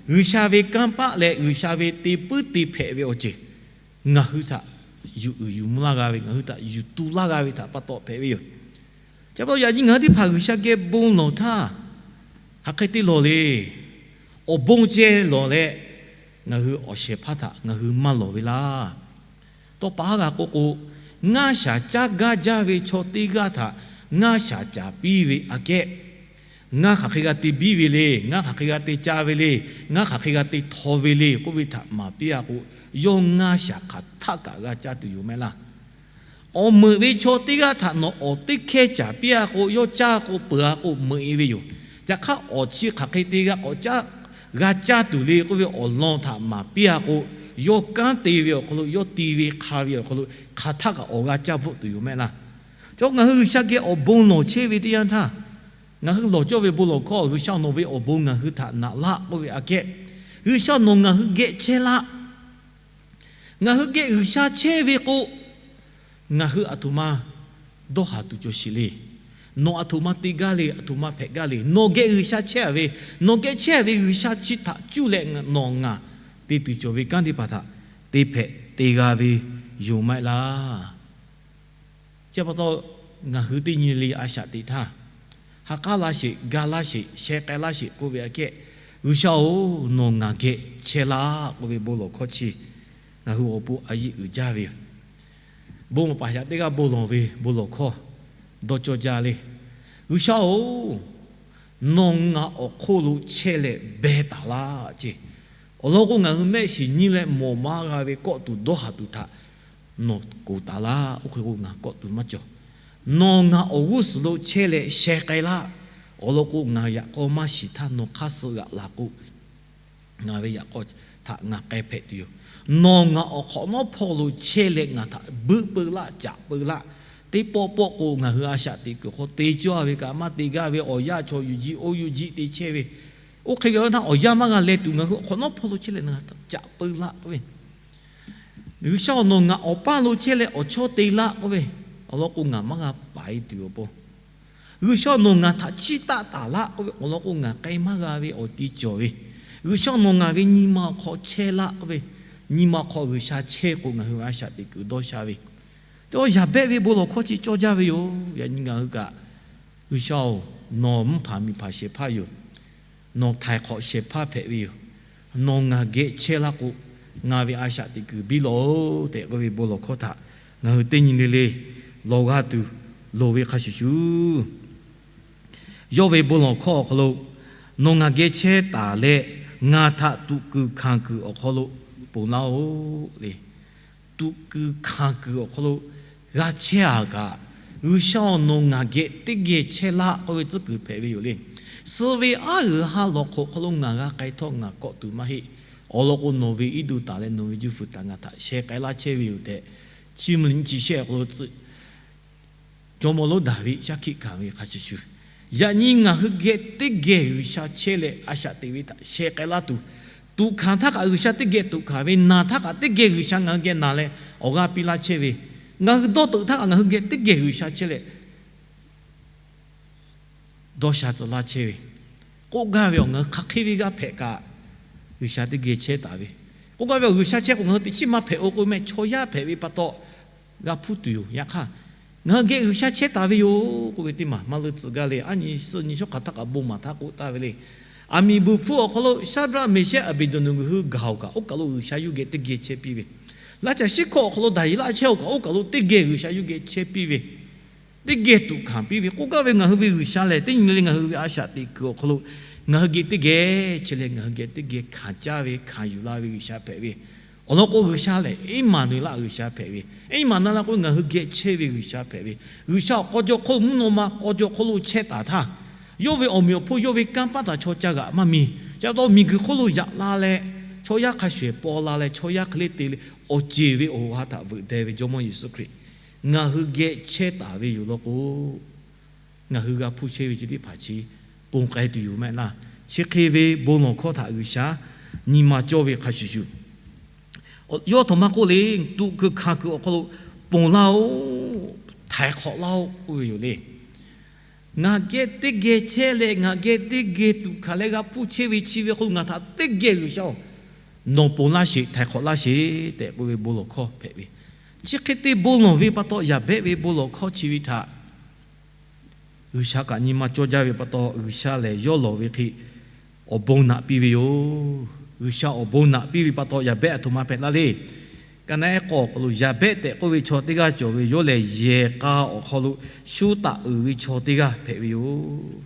G'uiˬsha ve kanˇ paˆ leh G'uiˬsha ve te puiˉ te hpehꞈ ve awˬ ceuˬ ngaˬ hui htaꞈ yuˬ uiˍ yuˬ mvuh laˇ g'a ve, ngaˬ hui htaꞈ yuˬ tu laˇ g'a ve htaꞈ pa taw hpehꞈ ve yoˬ. Chi pa taw yaꞈ nyi ngaˬ hui teˇ hpaˍ G'uiˬsha geh bon lawˬ htaˇ, hk'aˬ hk'e te lawˬ le. Awˬ bon ceh lawˬ leh, ngaˬ hui awˬ shehˍ hpaˇ htaꞈ ngaˬ hui maˇ lawˬ ve laˇ. Tawˇ pa haˉ g'a k'oˆ k'o, ngaˇ shaˍ caˇ gaˇ jaˇ ve chaw teˇ g'aˇ htaꞈ ngaˇ shaˍ caˍ piˇ ve aꞈ kehˉ, ngaˇ hk'aˬ hk'e g'a te biˇ ve le, ngaˇ hk'aˬ hk'e g'a te ca ve le, ngaˇ hk'aˬ hk'e g'a te htaw ve le k'oˆ ve htaꞈ maˍ piˇ-a k'o, yawˇ ngaˇ shaˍ hk'aˬ htaˆ kaꞈ g'a caˇ tuˬ yoˬ mehˆ laˇ. Awˬ meuꞈ ve chaw teˇ g'aˇ htaꞈ nawˬ awˬ teˇ hkehˇ caˍ piˇ-a k'o, yawˇ caˇ k'o peuˬ-a k'o meuꞈ-e ve yoˬ. Yaꞈ hk'aˇ, awˬ chi hk'aˬ hk'e te g'a k'awꞈ caˇ, g'a caˇ tuˬ le k'oˆ ve awˬ lawn htaꞈ maˍ piˇ-a k'o, yawˇ kanˉ te ve awˬ hk'aw lo, yawˇ ti ve hk'a ve awˬ hk'aw lo hk'aˬ htaˆ kaꞈ awˬ g'a caˇ bvuhˆ tuˬ yoˬ mehˆ laˇ. Chaw ngaˬ hui G'uiˬsha geh awˬ bon lawˬ chehˇ ve teˇ yanˇ htaˇ, ngaˬ hui lawˬ cawˇ ve bon lawˬ hkawˇ, G'uiˬsha nawˬ ve awˬ bon ngaˬ hui htaꞈ naꞈ laˆ k'oˆ ve aꞈ kehˉ, G'uiˬsha nawˬ ngaˬ hui geh chehˇ laˆ. Ngaˬ hui geh G'uiˬsha chehˇ ve k'o, ngaˬ hui aˬ htoꞈ ma dawˇ haˍ tuˬ cawˬ sheˍ le. Nawˬ aˬ htoꞈ ma te gaˇ le, aˬ htoꞈ ma hpehꞈ gaˇ le. Nawˬ geh G'uiˬsha chehˇ a ve, nawˬ geh chehˇ ve G'uiˬsha chi htaꞈ cuˇ leh nawˬ ngaˬ te tuˬ cawˬ ve kanˉ teˇ hpaˍ htaꞈ te hpehꞈ te g'a ve yoˬ maˇ heˆ laˇ. Chi pa taw, ngaˬ hui teˇ nyi le a shaꞈ teꞈ htaˇ, ha k'aˉ laˇ sheˍ, ga laˇ sheˍ, sheh k'ai laˇ sheˍ k'oˆ ve aꞈ kehˉ, G'uiˬsha-oˬ, nawˬ ngaˬ geh chehˇ laˇ k'oˆ ve bon lawˬ hkawˇ chi ngaˬ hui awˬ pon a yeˆ uiˍ jaˇ ve yoˬ. Bon paˍ shaꞈ teˇ g'aˇ bon lawˬ ve bon lawˬ hkawˇ dawˇ cawˇ jaˇ le. G'uiˬsha-oˬ, nawˬ ngaˬ awˬ hk'oˆ lo chehˇ leh beh taˍ laˇ ce. Awˬ lawn k'o, ngaˬ hui mehˆ shiˍ nyi leh mawˬ maˇ g'a ve kawˆ tuˬ dawˇ haˍ tuˬ htaꞈ nawˬ k'oˍ taˍ laˇ. Oˇ hk'e k'o, ngaˬ kawˆ tuˬ maˇ cawˬ. Nawˬ ngaˬ awˬ g'uˇ suhˍ lo chehˇ leh sheh k'ai laˇ. Awˬ lawn k'o, ngaˬ yaꞈ k'aw maˇ shiˍ htaˇ nawˬ hk'aˇ suh g'aꞈ laˬ k'o, ngaˬ ve yaꞈ k'aw htaꞈ ngaˬ k'ai hpehꞈ tuˬ yoˬ. Nawˬ ngaˬ awˬ hk'awꞈ nawˉ hpawˇ lo chehˇ leh ngaˬ htaꞈ buiˆ peu laˆ, caꞈ peu laˆ. Teˇ pawˆ pawˆ k'o, ngaˬ hui a shaꞈ teꞈ kuiˬ hk'aw te cawˇ ve kaꞈ maˇ te gaˇ ve awˬ yanˇ chaw yuˬ jiˆ oˇ yuˬ jiˆ te chehˇ ve, oˇ hk'e ve a htaˇ awˬ yanˇ maˇ g'a leh tuˬ ngaˬ hui awˬ hk'awꞈ nawˉ hpawˇ lo chehˇ leh ngaˬ htaꞈ caꞈ peu laˆ k'oˆ ve, G'uiˬsha-oˬ, nawˬ ngaˬ awˬ paˇ lo chehˇ leh awˬ chawˇ te laˆ k'oˆ ve, awˬ lawn k'o, ngaˬ maˇ g'a paˍ e tuˬ awˬ pon, G'uiˬsha-oˬ, nawˬ ngaˬ htaꞈ chiˇ taˆ taˍ laˆ k'oˆ ve, awˬ lawn k'o, ngaˬ k'ai maˇ g'a ve awˬ ti cawˬ ve, G'uiˬsha-oˬ, nawˬ ngaˬ ve nyi ma awˬ hk'aw chehˇ laˆ k'oˆ ve, nyi ma awˬ hk'aw G'uiˬsha chehˇ k'o, ngaˬ hui ve a shaꞈ teꞈ kuiˬ dawˇ sha ve, te Yaˍbehˆ ve bon lawˬ hkawˇ chi cawˇ jaˇ ve yoˬ. Yaꞈ nyi ngaˬ hui kaꞈ, G'uiˬsha-oˬ, nawˬ mvuhˇ hpanˍ miˬ hpanˍ shehˍ hpaˇ yoˬ. Nawˬ htaiˍ hk'awꞈ shehˍ hpaˇ hpehꞈ ve yoˬ. Nawˬ ngaˬ geh chehˇ laˇ k'o, ngaˬ ve a shaꞈ teꞈ kuiˬ biˇ lawˬ-oˬ tehꞈ k'oˆ ve bon lawˬ hkawˇ htaꞈ ngaˬ hui teˇ nyi le le lawˬ g'a tuˬ loˍ ve hk'a shuˍ shuˍ, yawˇ ve bon lawˬ hkawˇ awˬ hk'aw lo, Nawˬ ngaˬ geh chehˇ taˍ leh, ngaˬ htaꞈ tuꞈ kuiˬ hkanˍ kuiˬ awˬ hk'aw lo ponˬ laˇ-oˆ le. Tuꞈ kuiˬ hkanˍ kuiˬ awˬ hk'aw lo g'a chehˇ a kaꞈ, G'uiˬsha-oˬ, nawˬ ngaˬ geh teˇ geh chehˇ laˇ k'oˆ ve tcuhˉ kuiˬ hpehꞈ ve yoˬ le. Suh ve aˉ g'uiˬ ha lawˬ hk'oꞈ hk'aw lo ngaˬ g'a k'ai htawˇ ngaˬ kawˆ tuˬ maˇ heˆ. Awˬ lawn k'o, nawˬ ve iˉ duˬ taˍ leh nawˬ ve juˇ fuiˍ taˍ ngaˬ htaꞈ sheh k'ai laˇ chehˇ ve yoˬ tehꞈ, chi mvuhˇ nyi chi shehˆ awˬ hk'aw lo tcuh jawˇmawˇ lonˉ Daˍviˆ shaˉ hkiˆ hkanˍ ve hk'a shuˍ shuˍ, yaꞈ nyi ngaˬ hui geh teˇ geh G'uiˬsha chehˇ leh a shaꞈ teꞈ ve htaꞈ sheh k'ai laˇ tuˬ, tuꞈ hkanˍ htaˇ kaꞈ G'uiˬsha teˇ geh tuꞈ hkanˍ ve, naˬ htaˇ kaꞈ teˇ geh G'uiˬsha ngaˬ hui geh naˬ leh awˬ g'aˇ piˇ laˇ chehˇ ve, ngaˬ hui dawˇ teuꞈ htaˇ kaꞈ ngaˬ hui geh teˇ geh G'uiˬsha chehˇ leh dawˇ sha tcuh laˇ chehˇ ve, k'oˆ gaˇ ve awˬ ngaˬ hui hk'aˬ hk'e ve g'a hpehꞈ kaꞈ, G'uiˬsha teˇ geh chehˇ taˍ ve, k'oˆ gaˇ ve awˬ G'uiˬsha chehˇ k'o ngaˬ hui teꞈ chiˉ maˇ hpehꞈ-o k'oˆ meh chaw yaˇ hpehꞈ ve pa taw g'a hpuˇ tuˬ yoˬ. Yaꞈ hk'aˇ, ngaˬ hui geh G'uiˬsha chehˇ taˍ ve yoˬ k'oˆ ve teˇ maˬ maˇ leuˆ tcuh gaˇ le. Aˉ nyi suh nyi shawˉ hk'aˬ htaˇ kaꞈ bon maˍ htaˇ k'oˆ taˍ ve le. Aˬ miˍ buˬ hpfuhˇ awˬ hk'aw lo Shaˍdraˆ, Meˍshehˆ, Aˍbeˍdeˍneˍgoˍ hui gaˬ-oˬ kaꞈ, oˇ kaˬ lo G'uiˬsha yawˇ geh teˇ geh chehˇ piˇ ve, laˇ caˬ shiˉ hkawˇ awˬ hk'aw lo Daˍyeˍlaˆ chehˇ-oˬ kaꞈ, oˇ kaˬ lo teˇ geh G'uiˬsha yawˇ geh chehˇ piˇ ve, teˇ geh tuꞈ hkanˍ piˇ ve, k'oˆ gaˇ ve ngaˬ hui ve G'uiˬsha lehˬ, teˇ nyi le le ngaˬ hui ve a shaꞈ teꞈ kuiˬ awˬ hk'aw lo ngaˬ hui geh teˇ geh chehˇ leh ngaˬ hui geh teˇ geh hkanˍ caˇ ve, hkanˍ yuˬ la ve G'uiˬsha hpehꞈ ve. Awˬ lawn k'o, G'uiˬsha lehˬ Eˇmaˍnuˍeˍlaˆ G'uiˬsha hpehꞈ ve. Eˇmaˍnuˍeˍlaˆ k'o, ngaˬ hui geh chehˇ ve G'uiˬsha hpehꞈ ve. G'uiˬsha awˬ k'aw jaw hk'oˆ mvuhˇ naw ma k'aw jaw hk'oˆ lo chehˇ taˍ htaˇ, yawˇ ve awˬ meꞈ awˬ hponˇ yawˇ ve kanˇ paˆ htaꞈ chaw ca g'aꞈ maˇ mi. Chi pa taw miˬguiˬ hk'oˆ lo yaꞈ la leh, chaw yaˇ hk'a shuˍ paw la leh, chaw yaˇ hk'e le te leh, awˬ ceˬ ve awˬ ha htaꞈ veuꞈ deh ve Jawˇmawˇ Yeˍsuˆ Hkriꞈ ngaˬ hui geh chehˇ taˍ ve yoˬ law k'o, ngaˬ hui g'a hpuˇ chehˇ ve chi teˇ hpaˍ chi ponˬ k'ai tuˬ yoˬ meh laˇ. Chi hk'e ve bon lawˬ hkawˇ htaꞈ G'uiˬsha nyi ma cawˇ ve hk'a shuˍ shuˍ, yawˇ htawꞈ ma k'oˆ le, tuꞈ kuiˬ hkanˍ kuiˬ awˬ hk'aw lo ponˬ laˇ-oˆ, htaiˍ hk'awꞈ laˇ-oˆ k'oˆ ve yoˬ le. Ngaˬ geh teˇ geh chehˇ leh ngaˬ geh teˇ geh tuꞈ hkanˍ leh g'a hpuˇ chehˇ ve chi ve hk'aw lo ngaˬ htaꞈ teˇ geh G'uiˬsha-oˬ, nawˬ ponˬ laˇ sheˍ, htaiˍ hk'awꞈ laˇ sheˍ tehꞈ k'oˆ ve bon lawˬ hkawˇ hpehꞈ ve. Chi hk'e te bon lawˬ ve pa taw, Yaˍbehˆ ve bon lawˬ hkawˇ chi ve htaꞈ G'uiˬsha kaꞈ nyi ma cawˇ jaˇ ve pa taw, G'uiˬsha lehˬ yawˇ lawˬ ve hk'e awˬ bon naꞈ piˇ ve yoˬ. G'uiˬsha awˬ bon naꞈ piˇ ve pa taw, Yaˍbehˆ aˬ htoꞈ ma hpehꞈ la le. Ka naˆ ehˉ k'awˇ awˬ hk'aw lo Yaˍbehˆ tehꞈ k'oˆ ve chaw teˇ g'aˇ cawˬ ve, yawˇ lehˬ yehˬ k'a awˬ hk'aw lo shu taꞈ uiˍ ve chaw teˇ g'aˇ hpehꞈ ve yoˬ.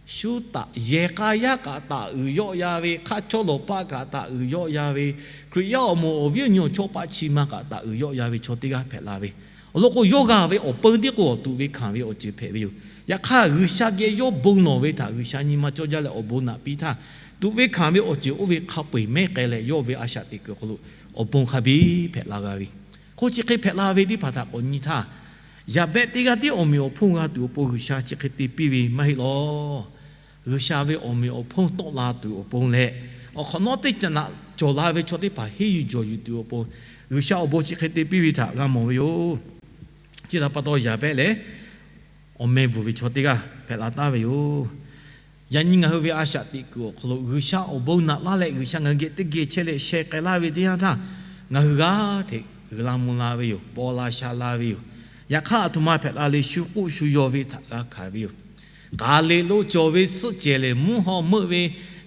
Shu taꞈ yehˬ k'a yaˇ kaꞈ taꞈ uiˍ yawˆ ya ve, hk'aˆ chawˇ lawˬ paˆ kaꞈ taꞈ uiˍ yawˆ ya ve, Hkriꞈ yaˇ awˬ moˍ awˬ viˉ awˬ nyi awˬ chawˇ paˆ chi ma kaꞈ taꞈ uiˍ yawˆ ya ve chaw teˇ g'aˇ hpehꞈ la ve. Awˬ lawn k'o, yawˇ g'a ve awˬ peu tiˉ k'o, awˬ tuꞈ ve hkanˍ ve awˬ ceuˬ hpehꞈ ve yoˬ. Yaꞈ hk'aˇ, G'uiˬsha geh yawˇ bon lawˬ ve htaꞈ G'uiˬsha nyi ma cawˇ jaˇ leh awˬ bon naꞈ piˇ htaˇ, tuꞈ ve hkanˍ ve awˬ ceuˬ oˇ ve hk'a peu-eˬ mehˉ k'ai leh, yawˇ ve a shaꞈ teꞈ kuiˬ awˬ hk'aw lo awˬ bon hk'a biˇ hpehꞈ la g'a ve. Hk'o chi hk'e hpehꞈ la ve teˇ hpaˍ htaꞈ k'awꞈ nyi htaˇ, Yaˍbehˆ teˇ g'aˇ tiˉ awˬ meꞈ awˬ hponˇ g'a tuˬ awˬ pon G'uiˬsha chi hk'e te piˇ ve maˇ heˆ law. G'uiˬsha ve awˬ meꞈ awˬ hponˇ tawˆ la tuˬ awˬ pon leh, awˬ hk'awꞈ nawˉ teˇ ca naꞈ cawˬ la ve chaw teˇ hpaˍ henˇ yuˬ jawˬ yuˬ tuˬ awˬ pon, G'uiˬsha awˬ bon chi hk'e te piˇ ve htaꞈ g'a mawˬ ve yoˬ. Chi htaꞈ pa taw, yaˍ behˆ leh awˬ meh bvuhˬ ve chaw teˇ g'aˇ hpehꞈ la taˍ ve yoˬ. Yaꞈ nyi ngaˬ hui ve a shaꞈ teꞈ kuiˬ awˬ hk'aw lo G'uiˬsha awˬ bon naꞈ laˇ leh G'uiˬsha ngaˬ hui geh teˇ geh chehˇ leh sheh k'ai laˇ ve teˇ yanˇ htaˇ, ngaˬ hui g'aˇ hteꞈ g'uiˬ la mvuh la ve yoˬ. Paw la sha la ve yoˬ. Yaꞈ hk'aˇ, aˬ htoꞈ ma hpehꞈ la le, shu k'oˆ shu yaw ve htaꞈ g'a hkanˍ ve yoˬ. K'aˍ liꞈ lo cawˬ ve suhˆ cehˬ lehˬ, mvuhˇ haw meuˆ ve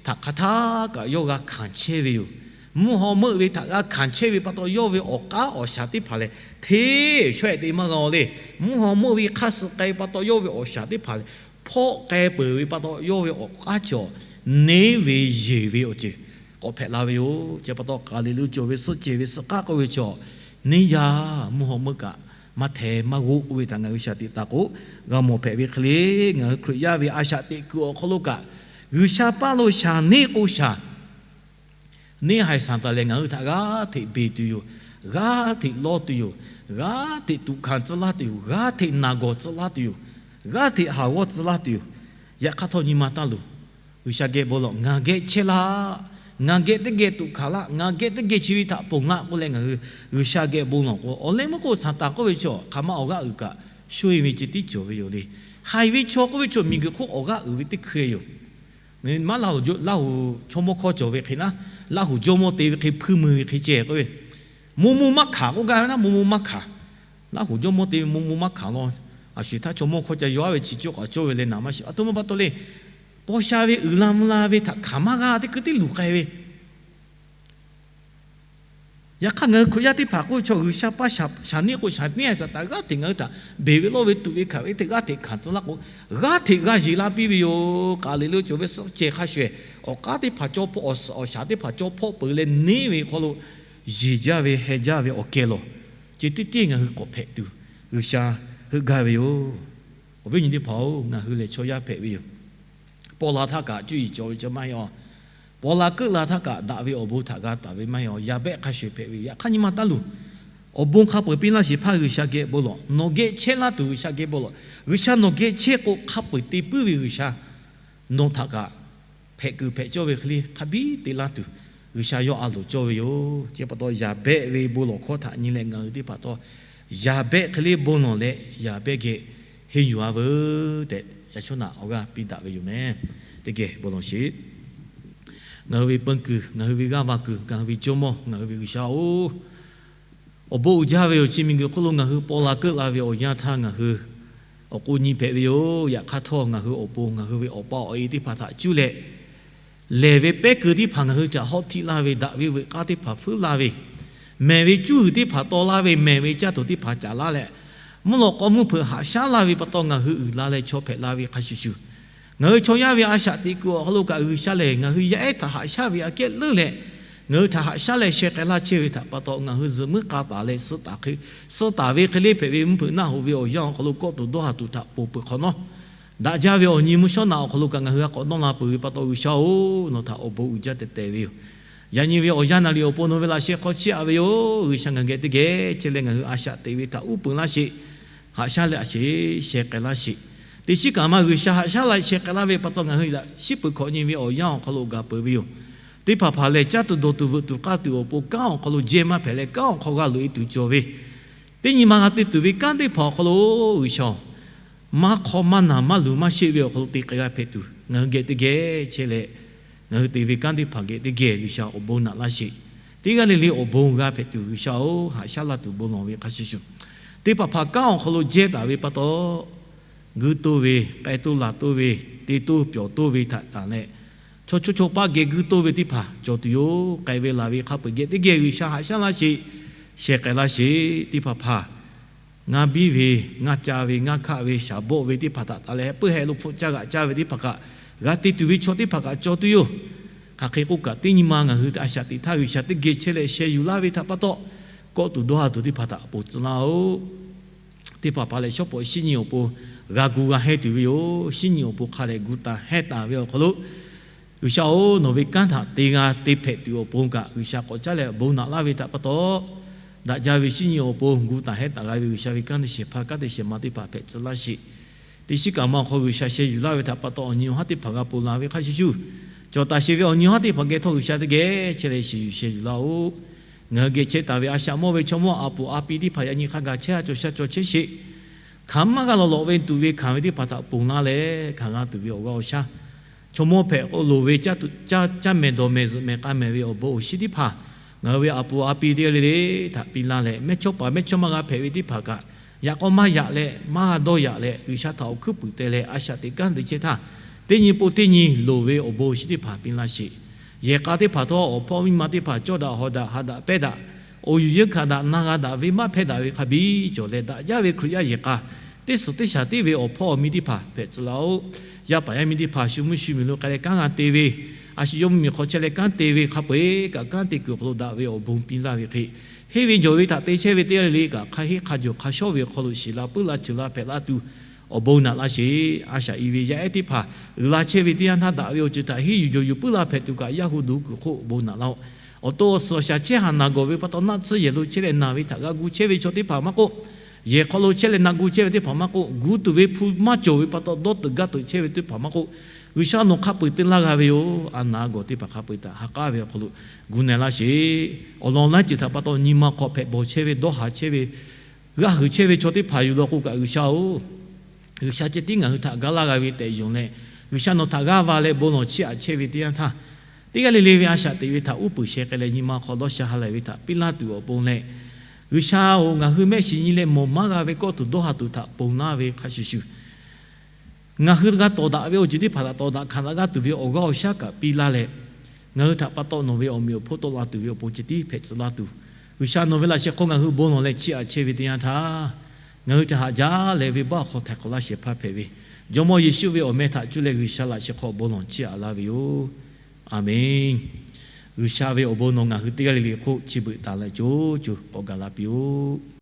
htaꞈ hk'aˬ htaˇ kaꞈ yawˇ g'a hkanˍ chehˇ ve yoˬ. Mvuhˇ haw meuˆ ve htaꞈ g'a hkanˍ chehˇ ve pa taw, yawˇ ve awˬ k'aˉ awˬ shaˍ teˇ hpaˍ lehˬ, hteˇ shawˉ ehˍ te maˇ g'a-o le. Mvuhˇ haw meuˆ ve hk'aˇ suh k'ai pa taw, yawˇ ve awˬ shaˍ teˇ hpaˍ lehˬ, hpawˆ k'ai peuˬ ve pa taw, yawˇ ve awˬ k'aˉ chaw neˇ ve yeˬ ve awˬ ceuˬ k'awꞈ hpehꞈ la ve yoˬ. Chi pa taw, k'aˍ liꞈ lo cawˬ ve suhˆ cehˬ ve suhˆ k'aˉ k'oˆ ve chaw, neˇ yaˇ mvuhˇ haw meuˆ kaꞈ maˇ hteh maˇ g'oˆ k'oˆ ve htaꞈ ngaˬ hui shaˍ tiꞈ taˍ k'o, g'a mawˬ hpehꞈ ve hk'e le. Ngaˬ hui Hkriꞈ yaˇ ve a shaꞈ teꞈ kuiˬ awˬ hk'aw lo kaꞈ, G'uiˬsha paˇ lo shaˍ neˇ k'o shaˍ neˇ haiˬ Saˍtanˍ lehˬ, ngaˬ hui htaꞈ g'aˇ hteꞈ beˬ tuˬ yoˬ. G'aˇ hteꞈ lawˇ tuˬ yoˬ. G'aˇ hteꞈ tuꞈ hkanˍ tcuh laˇ tuˬ yoˬ. G'aˇ hteꞈ naˬ gawˬ tcuh laˇ tuˬ yoˬ. G'aˇ hteꞈ haˍ g'awˇ tcuh laˇ tuˬ yoˬ. Yaꞈ hk'aˇ htawˇ, nyi ma taˇ luˬ. G'uiˬsha geh bon lawˬ. Ngaˬ geh chehˇ laˇ. Ngaˬ geh teˇ geh tuꞈ hkanˍ laˇ. Ngaˬ geh teˇ geh chi ve htaꞈ ponˬ laˇ k'oˆ leh, ngaˬ hui G'uiˬsha geh bon lawˬ k'o, awˬ leh meuˇ k'o Saˍtanˍ k'oˆ ve chaw hk'aˬ ma awˬ g'aˇ uiˍ kaꞈ shoˇ e ve ceh tiˉ cawˬ ve yoˬ le. Haiˬ ve chaw k'oˆ ve chaw miˬguiˬ hk'oˆ awˬ g'aˇ uiˍ ve teˇ hkui yoˬ. Maˇ Laˇ huˍ jawˇmawˇ hkawˇ cawˬ ve hk'e naˉ, Laˇ huˍ jawˇmawˇ te ve hk'e hpuiˇ mui ve hk'e ceh k'oˆ ve, mo mo maˇ hkanˍ k'oˆ gaˇ ve naˉ, mo mo maˇ hkanˍ. Laˇ huˍ jawˇmawˇ te ve mo mo maˇ hkanˍ law. Aˬ sho-eˬ htaˇ chaw mawˇ hkawˇ ca yaw aˉ ve chi cawˇ k'aꞈ cawˇ ve leh naˍ maˇ shiˍ. Aˬ htoꞈ ma pa taw le, paw sha ve uiˍ la mvuh la ve htaꞈ hkanˍ maˇ g'a teˇ hkui tiˉ luˬ k'ai ve. Yaꞈ hk'aˇ, ngaˬ hui Hkriꞈ yaˇ teˇ hpaˍ k'oˆ ve chaw, G'uiˬsha paˇ shaˍ neˇ k'o shaˍ neˇ haiˬ Saˍtanˍ g'aˇ hteꞈ ngaˬ hui htaꞈ beˬ ve lawˇ ve tuꞈ ve hkanˍ ve teˇ g'aˇ hteꞈ hkanˍ tcuh laˇ k'o, g'aˇ hteꞈ g'a yeˬ la piˇ ve yoˬ. K'aˍ liꞈ lo cawˬ ve suhˆ cehˬ hk'a shuˍ ehˍ, awˬ k'aˉ teˇ hpaˍ cawˇ hpawˇ, awˬ shaˍ teˇ hpaˍ cawˇ hpawˇ peuˬ leh neˇ ve hk'aw lo yeˬ jaˇ ve heh jaˇ ve awˬ keh lawˬ, ceh tiˉ tiˉ ngaˬ hui k'awꞈ hpehꞈ tuˬ G'uiˬsha heuˆ gaˇ ve yoˬ. Awˬ viˉ nyi teˇ hpaˍ-oˬ, ngaˬ hui lehˬ chaw yaˇ hpehꞈ ve yoˬ. Paw la htaˇ kaꞈ cuˇ yiˍ cawˬ ve ceh maˇ heˆ-aˬ. Paw la keuˆ la htaˇ kaꞈ daꞈ ve awˬ bon htaꞈ g'a taˍ ve maˇ heˆ-aˬ. Yaˍ behˆ hk'a shuˍ hpehꞈ ve yoˬ. Yaꞈ hk'aˇ nyi ma taˇ luˬ. Awˬ bon hk'a peu-eˬ piˇ laˇ sheˍ hpaˇ G'uiˬsha geh bon lawˬ. Nawˬ geh chehˇ laˇ tuˬ G'uiˬsha geh bon lawˬ. G'uiˬsha nawˬ geh chehˇ k'o, hk'a peu-eˬ te puiˉ ve G'uiˬsha nawˬ htaꞈ kaꞈ hpehꞈ kuiˬ hpehꞈ cawˇ ve hk'e le hk'a biˉ te laˇ tuˬ, G'uiˬsha yawˇ a loˍ cawˇ ve yoˬ. Chi pa taw, yaˍ behˆ ve bon lawˬ hkawˇ htaꞈ nyi leh ngaˬ hui teˇ hpaˍ htawˇ, yaˍ behˆ hk'e le bon lawˬ leh yaˍ behˆ geh henˇ yuˬ-a veuˬ tehꞈ, yaꞈ shawˉ naꞈ awˬ g'aˇ piˇ daꞈ ve yoˬ meh. Teˇ geh bon lawˬ sheˍ. Ngaˬ hui ve peun kuiˬ, ngaˬ hui ve g'aˇ va kuiˬ, ngaˬ hui ve G'uiˬsha-oˬ, awˬ bon uiˍ jaˇ ve yoˬ. Chi miˬguiˬ hk'oˆ lo ngaˬ hui paw la keuˆ la ve awˬ yanˇ htaˇ ngaˬ hui awˬ k'o nyi hpehꞈ ve yoˬ. Yaꞈ hk'aˇ htawˇ, ngaˬ hui awˬ pon ngaˬ hui ve awˬ pa awˬ e teˇ hpaˍ htaꞈ cuˇ leh, lehˬ ve pehˉ keu teˇ hpaˍ ngaˬ hui htaꞈ hawˉ htiˆ laˇ ve, daꞈ ve veuꞈ k'aˇ teˇ hpaˍ feuˉ laˇ ve, mehˬ ve cuˇ huiˬ teˇ hpaˍ taw laˇ ve, mehˬ ve caˇ tuˬ teˇ hpaˍ caˍ laˇ leh, mvuhˇ lawꞈ k'aw mvuhˇ hpeuꞈ haꞈ shaˉ laˇ ve pa taw, ngaˬ hui uiˍ la leh chaw hpehꞈ la ve hk'a shuˍ shuˍ, ngaˬ hui chaw yaˇ ve a shaꞈ teꞈ kuiˬ awˬ hk'aw lo kaꞈ G'uiˬsha lehˬ ngaˬ hui yaˇ ehˉ htaꞈ haꞈ shaˉ ve aꞈ kehˉ leuˉ leh, ngaˬ hui htaꞈ haꞈ shaˉ leh sheh k'ai laˇ chehˇ ve htaꞈ pa taw, ngaˬ hui zuhꞈ muiˉ k'a taˍ leh suh taˍ ve hk'e le hpehꞈ ve mvuhˇ hpeuꞈ naˆ hoꞈ ve awˬ yanˇ awˬ hk'aw lo kawˆ tuˬ dawˇ ha tuˬ htaꞈ ponˬ peuˬ hk'awꞈ nawˉ, daꞈ jaˇ ve awˬ nyi mvuhˇ shawˉ naꞈ awˬ hk'aw lo kaꞈ ngaˬ hui g'a k'awꞈ nawˇ la peuˬ ve pa taw, G'uiˬsha-oˬ, nawˬ htaꞈ awˬ bon uiˍ jaˇ teh teh ve yoˬ. Yaꞈ nyi ve awˬ yanˇ naˍ riˍ awˬ pon nawˬ ve laꞈ sheh hk'aw chiˇ aꞈ ve yoˬ. G'uiˬsha ngaˬ geh teˇ geh chehˇ leh ngaˬ hui a shaꞈ teꞈ ve htaꞈ uˉ peunˍ laˇ sheˍ. Haꞈ shaˉ leh a sheˍ sheh k'ai laˇ sheˍ. Teˇ shiˉ kaꞈ ma G'uiˬsha haꞈ shaˉ leh sheh k'ai laˇ ve pa taw ngaˬ hui shiˉ peuˬ hkawꞈ nyi ve awˬ yanˇ awˬ hk'aw lo gaˬ peuˬ ve yoˬ. Teˇ hpaˍ hpaˍ lehˬ caˇ tuˬ dawˬ tuˬ veuꞈ tuˬ k'aˇ tuˬ awˬ pon kanˉ awˬ hk'aw lo jehˇ maˇ hpehꞈ leh kanˉ awˬ hk'aw g'a loꞈ e tuˬ cawˬ ve, teˇ nyi ma g'a te tuˬ ve kanˉ teˇ hpaˍ awˬ hk'aw lo G'uiˬsha-oˬ, maˇ hk'aw maˇ naˬ maˇ luˬ maˇ sheˆ ve awˬ hk'aw lo te k'ai g'a hpehꞈ tuˬ, ngaˬ hui geh teˇ geh chehˇ leh, ngaˬ hui te ve kanˉ teˇ hpaˍ geh teˇ geh G'uiˬsha awˬ bon naꞈ laˇ sheˍ. Teˇ g'aˇ le le awˬ bon g'a hpehꞈ tuˬ, G'uiˬsha-oˬ, haꞈ shaˉ laˇ tuˬ bon lawˬ ve hk'a shuˍ shuˍ, teˇ hpaˍ hpaˍ kanˉ awˬ hk'aw lo jehˇ taˍ ve pa taw, guiˇ toˇ ve, k'ai toˇ laˬ toˇ ve, te toˇ pyawˬ toˇ ve htaꞈ taˍ leh, chaw chaw chaw paˇ geh guiˇ toˇ ve teˇ hpaˍ cawˬ tuˬ yoˬ. K'ai ve laˬ ve hk'a peu-eˬ geh teˇ geh G'uiˬsha haꞈ shaˉ laˇ sheˍ, sheh k'ai laˇ sheˍ. Teˇ hpaˍ hpaˍ ngaˇ biˇ ve, ngaˇ ca ve, ngaˇ hkaˆ ve, shaˍ bawˆ ve teˇ hpaˍ htaꞈ taˍ leh, heh puiˉ heh lo hpfuhˆ caˇ g'aꞈ caˇ ve teˇ hpaˍ kaꞈ, g'a te tuˬ ve chaw teˇ hpaˍ kaꞈ cawˬ tuˬ yoˬ. Hk'aˬ hk'e k'oˆ kaꞈ, teˇ nyi ma ngaˬ hui a shaꞈ teꞈ htaˇ G'uiˬsha teˇ geh chehˇ leh sheh yuˬ laˇ ve htaꞈ pa taw, kawˆ tuˬ dawˇ ha tuˬ teˇ hpaˍ htaꞈ ponˬ tcuh laˇ-oˆ. Teˇ hpaˍ hpaˍ lehˬ shawˉ pawˍ shinˉ nyi awˬ pon g'a gu g'a heh tuˬ ve yoˬ. Shinˉ nyi awˬ pon hk'a leh gu taˍ heh taˍ ve awˬ hk'aw lo, G'uiˬsha-oˬ, nawˬ ve kanˉ htaꞈ te g'a te hpehꞈ tuˬ awˬ pon kaꞈ, G'uiˬsha k'awꞈ caˉ leh bon naꞈ laˇ ve htaꞈ pa taw, daꞈ jaˇ ve shinˉ nyi awˬ pon gu taˍ heh taˍ g'a ve G'uiˬsha ve kanˉ te shehˍ hpaˇ kanˉ te shehˍ ma teˇ hpaˍ hpehꞈ tcuh laˇ sheˍ. Teˇ shiˉ kaꞈ ma awˬ hk'aw G'uiˬsha sheh yuˬ laˇ ve htaꞈ pa taw, awˬ nyi awˬ haˉ teˇ hpaˍ g'a ponˬ la ve hk'a shuˍ shuˍ, Cawˬ taˍ sheˍ ve awˬ nyi haˉ teˇ hpaˍ geh htawˇ G'uiˬsha teˇ geh chehˇ leh shiˍ yuˬ sheh yuˬ laˇ-oˆ. Ngaˬ hui geh chehˇ taˍ ve a shaꞈ mawˇ ve chaw mawˇ a puˍ a pi teˇ hpaˍ yaꞈ nyi hk'a gaˬ chehˇ a cawˬ sha cawˬ chehˇ sheˍ. Hk'aˬ maˇ g'a lawˬ lawꞈ ve tuˬ ve hkanˍ ve teˇ hpaˍ htaꞈ ponˬ laˇ leh hkanˍ g'a tuˬ ve awˬ g'aˇ awˬ shaˉ, chaw mawˇ hpehꞈ k'o loˍ ve caˇ meh dawˬ meh zuhꞈ meh k'a meh ve awˬ bon awˬ shinˉ teˇ hpaˍ, ngaˬ hui ve a puˍ a pi teˇ g'aˇ le le htaꞈ piˇ laˇ leh, mehˇchawˇ paˍ mehˇchawˇma g'a hpehꞈ ve teˇ hpaˍ kaꞈ, yaꞈ k'aw maˇ yaꞈ leh maˇ g'a dawˇ yaꞈ leh G'uiˬsha htaꞈ awˬ hkuiˉ puiˍ te leh a shaꞈ teꞈ kanˉ te chehˇ htaˇ, teˇ nyi po teˇ nyi loˍ ve awˬ bon awˬ shinˉ teˇ hpaˍ piˇ laˇ sheˍ. Yehˬ k'a teˇ hpaˍ htawˇ awˬ hpawˇ miˇ ma teˇ hpaˍ cawˇ daꞈ hawˍ daꞈ haꞈ daꞈ pehnˇ daꞈ, awˬ yuˬ yeunˇ hkanˍ daꞈ na g'a daꞈ ve maˇ hpehˇ daꞈ ve hk'a biˇ cawˬ leh, daꞈ jaˇ ve Hkriꞈ yaˇ yehˬ k'a teˇ suhˍ teˇ shaˍ tiˉ ve awˬ hpawˇ awˬ miˇ teˇ hpaˍ hpehꞈ tcuh laˇ-oˆ. Yaˇ paˍ yaˇ miˇ teˇ hpaˍ shu mvuhˇ shu miˬ lo k'ai leh kanˉ g'a te ve, a shu yawˇ mvuhˇmiˬ hk'aw chehˇ leh kanˉ te ve hk'a peu-eˬ kaꞈ, kanˉ te kuiˬ awˬ hk'aw lo daꞈ ve awˬ bon piˇ laˇ ve hk'e, henˇ ve jawˬ ve htaꞈ te chehˇ ve teˇ g'aˇ le le kaꞈ, hk'a henˇ hk'a jawˬ hk'a shawˉ ve awˬ hk'aw lo shiˍ la puiˉ la ceuˬ la hpehꞈ laˇ tuˬ awˬ bon naꞈ laˇ sheˍ. A shaꞈ i ve yaˇ ehˉ teˇ hpaˍ uiˍ la chehˇ ve teˇ yanˇ htaˇ, daꞈ ve awˬ ceuˬ htaꞈ henˇ yuˬ jawˬ yuˬ puiˉ la hpehꞈ tuˬ kaꞈ, yaˇ hu duˬ kuiˬ hk'oˆ awˬ bon naꞈ laˇ-oˆ. Awˬ to awˬ suhˍ awˬ shaˍ chehˇ haˍ naˬ gawˬ ve pa taw, naˆ tsuhˇ yehˬ lo chehˇ leh naˬ ve htaꞈ g'a gu chehˇ ve chaw teˇ hpaˍ maˇ k'oˆ, yehˬ hk'aw lo chehˇ leh na gu chehˇ ve teˇ hpaˍ maˇ k'oˆ, gu tuˬ ve hpu maˇ cawˬ ve pa taw dawˇ teuꞈ gaˇ teuꞈ chehˇ ve teˇ hpaˍ maˇ k'oˆ, G'uiˬsha nawˬ hk'a peu-eˬ te laˇ g'a ve yoˬ. A naˬ gawˬ teˇ hpaˍ hk'a peu-eˬ htaꞈ ha k'aˉ ve awˬ hk'aw lo gu na-e laˇ sheˍ. Awˬ lawn laiˉ ceuˬ htaꞈ pa taw nyi ma hk'aw hpehꞈ bawˬ chehˇ ve, dawˇ haˍ chehˇ ve, g'aˇ huiˍ chehˇ ve chaw teˇ hpaˍ yuˬ law k'o kaꞈ, G'uiˬsha-oˬ, G'uiˬsha ceh tiˉ ngaˬ hui htaꞈ ga laˇ g'a ve tehꞈ yonˍ leh, G'uiˬsha nawˬ htaꞈ g'aˇ va leh bon lawˬ chiˇ aꞈ chehˇ ve teˇ yanˇ htaˇ, teˇ g'aˇ le le ve a shaꞈ teꞈ ve htaꞈ uˉ peunˍ sheh k'ai leh, nyi ma hk'aw dawˇ sha ha lehˬ ve htaꞈ piˇ laˇ tuˬ awˬ pon leh, G'uiˬsha-oˬ, ngaˬ hui mehˆ shiˍ nyi leh mawˬ maˇ g'a ve kawˇ tuˬ dawˇ haˍ tuˬ htaꞈ ponˬ laˇ ve hk'a shuˍ shuˍ, ngaˬ hui g'a tawˍ daꞈ ve awˬ ceuˬ teˇ hpaˍ htaꞈ tawˍ daꞈ hkanˍ daꞈ g'aˇ tuˬ ve awˬ g'aˇ awˬ shaˉ kaꞈ piˇ laˇ leh, ngaˬ hui htaꞈ pa taw nawˬ ve awˬ meꞈ awˬ hponˇ tawˆ la tuˬ ve awˬ pon ceh tiˉ hpehꞈ tcuh laˇ tuˬ, G'uiˬsha nawˬ ve laꞈ sheh hk'aw ngaˬ hui bon lawˬ leh chiˇ aꞈ chehˇ ve teˇ yanˇ htaˇ, ngaˬ hui htaꞈ haꞈ jaˇ leh venˇbaˆ awˬ hk'aw htaiˍ hk'awꞈ laˇ shehˍ hpaˇ hpehꞈ ve Jawˇmawˇ Yeˍsuˆ ve awˬ meh htaꞈ cuˇ leh G'uiˬsha laꞈ sheh hk'aw bon lawˬ chiˇ aꞈ laˇ ve yoˬ. A menˬ. G'uiˬsha ve awˬ bon nawˬ ngaˬ hui teˇ g'aˇ le le hk'oˆ chi beuꞈ taˍ leh co co k'awꞈ gaˬ la piˇ-oˆ.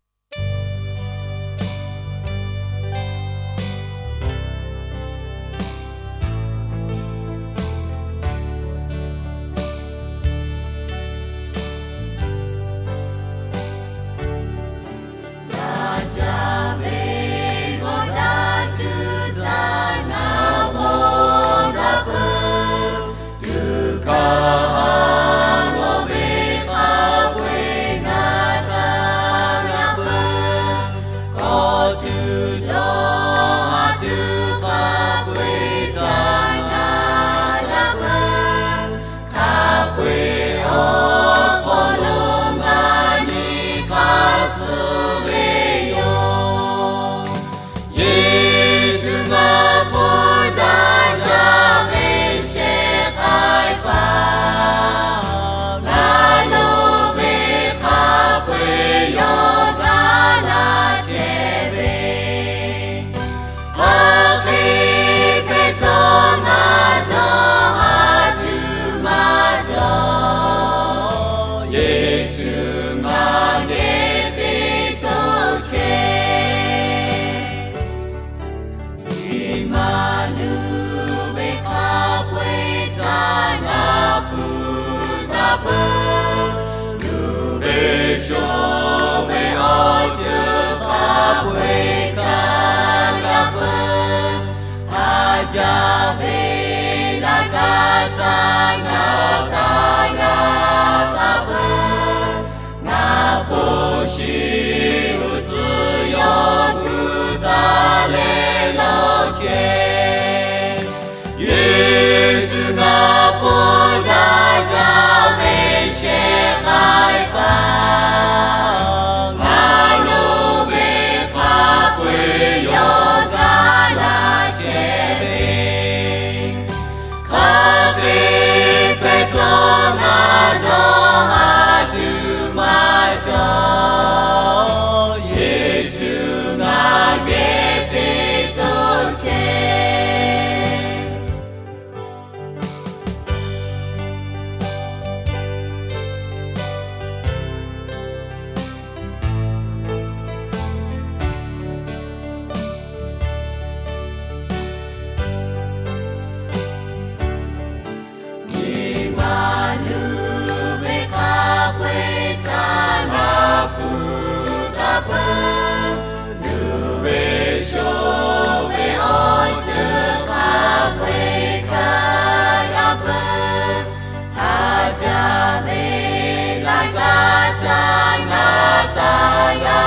yaˇ